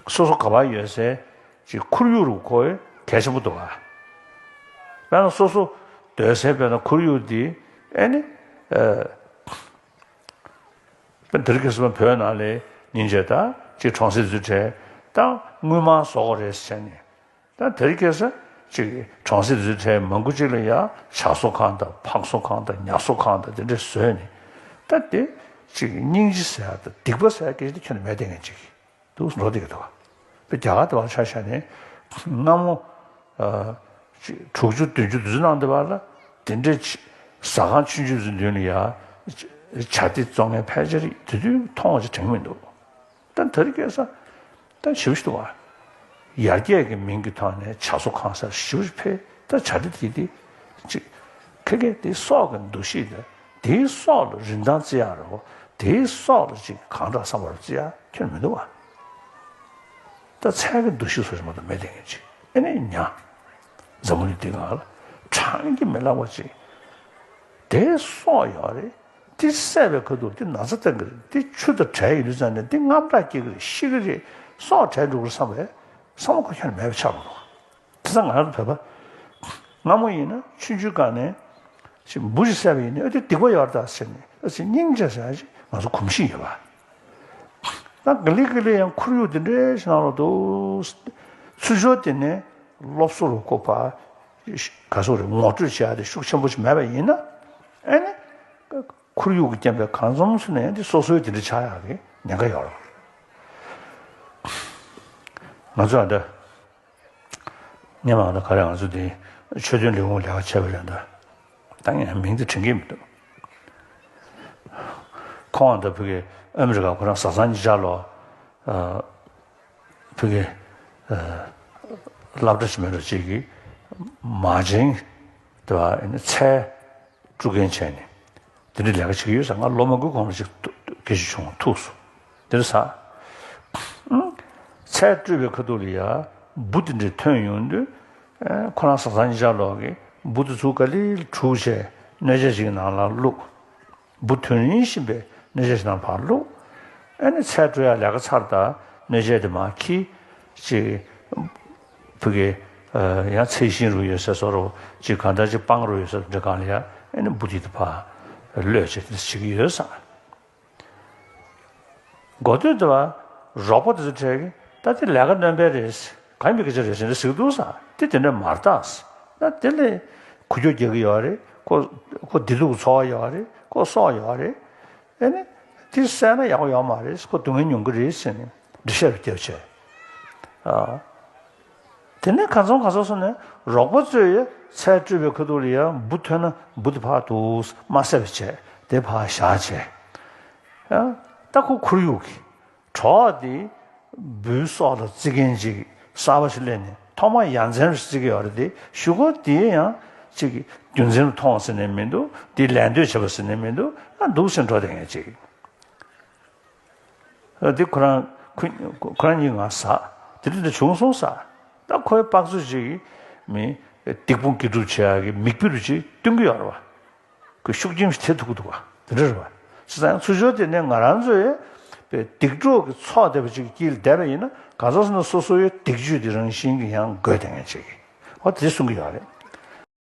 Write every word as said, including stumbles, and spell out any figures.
སོ་སོ་ག་པར་ཡོད་སའི་ཅིག་ཁོར་ཡུག་རུ་ཁོ་གལ་ཆེན་པོ་འདུག་ག་དཔེར་ན་སོ་སོ་སྡོད་སའི་དཔེར་ན་ཁོར་ཡུག་འདི་ཨེ་ནི། དེ་རིང་ཁ་སང་བོད་ནང་ལ་སྙིང་རྗེ་དང་ཅིག་གྲོང་གསེབ་ཚོའི་གྲས་དང་དངུལ་མང་བཟོ་དགོས་རེད་ཟེར་ནས། ད་དེ་རིང་ཁ་སང་ཅིག་གྲོང་གསེབ་ཚོའི་གྲས་མང་པོ་ཅིག་ལ་ཡང་ཇ་བཟོ་ཁང་དང་ཕག་བཟོ་ཁང་དང་ཉ་བཟོ་ཁང་དང་དེ་འདྲ་བཟོས་ནས། ད་དེ་ཅིག་སྙིང་རྗེ་ཟེར་ཡ་དང་སྡིག་པ་ཟེར་ཡ་སྐད་ཆ་དེ་ཁྱོན་ནས་མེད་བསྡད་མཁན་ཅིག་འདུག་འགྲོ་བསྡད་ཀྱི་འདུག་བ། དཔེ་རྒྱ་གར་དེ་བ་ཆ་བཞག་ནས་སྔ་མོ། ཨ། ཅིག་དྲུག་ཅུ་བདུན་ཅུ་དུས་ཚོད་ནང་དེ་བ་ལ་དེ་འདྲའི་ཅིག་ཟ་ཁང་ཆུང་ཆུང་ཚོའི་མདུན་ལ་ཡ་ཇ་དེ་བཙོང་མཁན་ཕལ་ཆེར་དེ་དུས་མཐོང་བ་ཅིག་དྲན་མི་འདུག་ད་དེ་རིང་ཁ་སང་ད་ཞེ་པོ་ཞིག་འདུག་བ། ཡར་རྒྱས་ཀྱི་མིང་གི་ཐོག་ནས་ཇ་བཟོ་ཁང་སར་ཞེ་པོ་ཞིག་འཕེལ། ད་ཇ་དེ་དེ་དེ་ཅིག་ཁ་སྐད་དེ་སྲོག་གི་འདུ་ཤེས་དང་དེའི་སྲོག་ལ་རིན་ཐང་བརྩི་ཡག་རེད་བ། དེའི་སྲོག་ལ་ཅིག་གང་དྲག་བསམ་པ་རེད་བརྩི་ཡག་ཁྱོན་མི་འདུག་བ། ད་ཚལ་གྱི་འདུ་ཤེས་སོགས་ཞིག་མ་གཏོགས་མེད་དེ་ངེས་ཅིག་ཨེ་ནས་ཉ། འཛམ་བུ་གླིང་འདི་སྒང་ལ་གྲངས་ཀྱིས་མི་ལང་བ་ཅིག་དེ་སྲོག་ཡོད་རེད། དེ་བསད་པའི་ཁ་ཐུག་དེ་ན་ཚ་བཏང་གི་རེད། དེ་ཆུ་དང་བྲལ་ཡོད་དུས་ཙང་ནས་དེ་དངངས་སྐྲག་སྐྱེ་གི་རེད། ཤི་གི་རེད། སྲོག་བྲལ་འགྲོ་གི་རེད་བསམ་པའི་བསམ་བློ་ཁོ་ཁྱོན་ནས་མེད་པ་ཆགས་འགྲོ་འདུག་དེ་ཙང་ང་རང་ཚོ་བོད་པ་སྔ་མོ་ཡིན་ན་ཆུང་ཆུང་སྒང་ནས་ཅིག་འབུ་ཞིག་བསད་པ་ཡིན་ན་ཨ་དེ་སྡིག་པ་ཡོད་རེད་ད་ཟེར་ནས་ཨ་ཅིག་སྙིང་རྗེ་ཟེར་ཡ་ཅིག་ང་ཚོ་གོམས་གཤིས་ཡོད་པ། ད་ག་ལེ་ག་ལེ་ཡང་ཁོར་ཡུག་དེ་འདྲའི་ཞིག་ནང་ལོགས་འདུག་ཚུར་ཕྱོགས་དེ་ནས་སློབ་གསོ་རུ་བཀོད་པ། ག་སོག་རེད། ངོ་སྤྲོད་བྱེད་ཡ་དེ་ཤུགས་ཆེན་པོ་ཞིག་མེད་པ་ཡིན་ན་ཨ་ནི་ཁོར་ཡུག་གི་རྐྱེན་པས་གང་འཚམ་སུ་ནས་དེ་སོ་སོའི་དེ་འདྲ་ཆགས་ཡག་གི་ཉེན་ཁ་ཡོད་རེད། ང་ཚོ་ཨ་འདྲ། སྔོན་མ་ད་ག་རེ་ང་ཚོ་འདི་ཆོས་དོན་ལས་ཁུངས་ལས་ཀ་བྱས་པ་རེད་ད། ད་ངས་མིང་དེ་དྲན་གྱི་མི་འདུག་ཁོང་ད་ཕ་གི་ཨ་མི་རི་ཀ་ཁོ་རང་བཟའ་ཚང་གཉིས་ཆ་ལོ། ཨ། ཕ་གི། ཨ། སློབ་གྲྭ་ཞིག་མེད་འགྲོ་ཅིག་གི་མ་བྱན་དེ་བ་ཚལ་དཀྲུག་མཁན་བྱས་ནས། དེ་འདྲའི་ལས་ཀ་བྱེད་ཀྱི་ཡོད་ཟེར། ང་ལོ་མང་པོའི་གོང་ལ་ཅིག་སྐད་ཆ་བྱུང་། ཐུག་སོང་། དེ་འདྲ་ཟེར། ཨང་། ཚལ་དཀྲུགས་པའི་ཁ་ཐུག་ལ་ཡ་འབུ་དེ་འདྲ་ཐོན་ཡོང་དུས། ཨ། ཁོ་རང་བཟའ་ཚང་གཉིས་ཆ་ལོག་གིས་འབུ་དེ་ཚུར་ག་ལེར་དཀྲུགས་བྱས་སྣོད་ཆས་ཅིག་ནང་ལ་བླུགས། འབུ་ཐོན་རིན་བཞིན་པའི་སྣོད་ཆས་ཅིག་ནང་ཕར་བླུགས། ཨ་ནི་ཚལ་དཀྲུག་ཡ་ལས་ཀ་ཚར་ད་སྣོད་ཆས་དེ་མར་འཁྱེར། ཅིག་ཕ་གི། ཨ། ཡང་ཚལ་ཤིང་རུ་ཡོད་ས་བཟོ་རུ་ཅིག་གང་ལྟར་ཅིག་སྤང་རུ་ཡོད་ས་འདྲ་གང་ལ་ཡ་ཨ་ནི་འབུ་དེ་དེ་ཕར་གློད་བྱས་དེ་བྱེད་ཀྱི་ཡོད་ས། འགོ་སྟོད་དུ་བ་རོགས་པ་དེ་ཚོ་གྲས་ཀྱིས་ད་དེ་ལས་ཀ་སྣོན་པ་རེད། གང་ཡིན་པའི་སྐད་ཆ་རེད་ཟེར་ནས་ཟེར་གྱི་འདུག་ས། དེ་དེ་འདྲ་མ་རེད་ད། ད་དེ་ལས་འགུལ་སྐྱོད་རྒྱག་གི་ཡོད་རེད། ཁོ་ཁོ་བདེ་སྡུག་གི་འཚོ་བ་ཡོད་རེད། ཁོ་སྲོག་ཡོད་རེད། ཨ་ནི་དེ་བསད་ན་ཡག་པོ་ཡོད་མ་རེད། ཁོ་སྡུག་བསྔལ་མྱོང་གི་རེད་ཟེར་ནས་འགྲེལ་བཤད་རུ་བརྒྱབ་བྱས། ཨ། དེ་ནས་གང་འཚམ་གང་འཚམ་སོང་ནས་རོགས་པ་ཚོས་ཡ་ཚལ་དཀྲུགས་པའི་ཁ་ཐུག་ལ་ཡ་འབུ་ཐོན་ན་འབུ་དེ་ཕར་འདུག་མ་བསད་པ་བྱས། དེ་ཕར་བཞག་བྱས། ཡ། ད་ཁོ་ཁོར་ཡུག་གི་གྲོགས་དེ་འབུའི་སྲོག་ལ་བརྩི་མཁན་ཅིག་གསར་པ་ཞིག་སླེབས་ནས་ཐོག་མར་ཡ་མཚན་རེ་བརྩི་གི་ཡོད་རེད་དེ། གཞུག་གུ་དེ་ཡང་ཅིག་རྒྱུ་མཚན་མཐོང་ཟེར་ནས་མི་འདུག་དེ་ལད་ཟློས་བྱེད་པ་ཟེར་ནས་མི་འདུག་ཨ། འདུག་སེ་འགྲོ་བསྡད་མཁན་ཅིག་འདི་ཁོ་རང་ཁོ་ཁོ་རང་གཉིས་ང་ཟ། དེ་འདྲ་འདྲ་བྱུང་སོང་ཟ། ད་ཁོའི་དཔག་ཚོད་ཅིག་མི་སྡིག་སྤོང་དགེ་སྒྲུབ་བྱེད་ཡག་གི་མིག་དཔེ་རུ་ཅིག་སྟོན་གྱི་ཡོད་རེད་བ། ཁོས་ཤུགས་རྐྱེན་ཞིག་ཐེབས་ཐུབ་ཀྱི་འདུག་བ། དེ་འདྲ་རེད་བ། བྱས་ཙང་ཚུར་ཕྱོགས་དེ་ནས་ང་རང་ཚོས་པའི་སྡིག་གྲོགས་ཀྱི་ཚོགས་བསྡད་པ་ཅིག་གི་དཀྱིལ་བསྡད་པ་ཡིན་ན་ག་ཚོད་སོང་ན་སོ་སོའི་སྡིག་སྤྱོད་དེ་རང་བཞིན་གྱིས་ཡང་འགོས་བསྡད་མཁན་ཅིག་གི་འོ་དེ་གསུང་གི་ཡོད་རེད།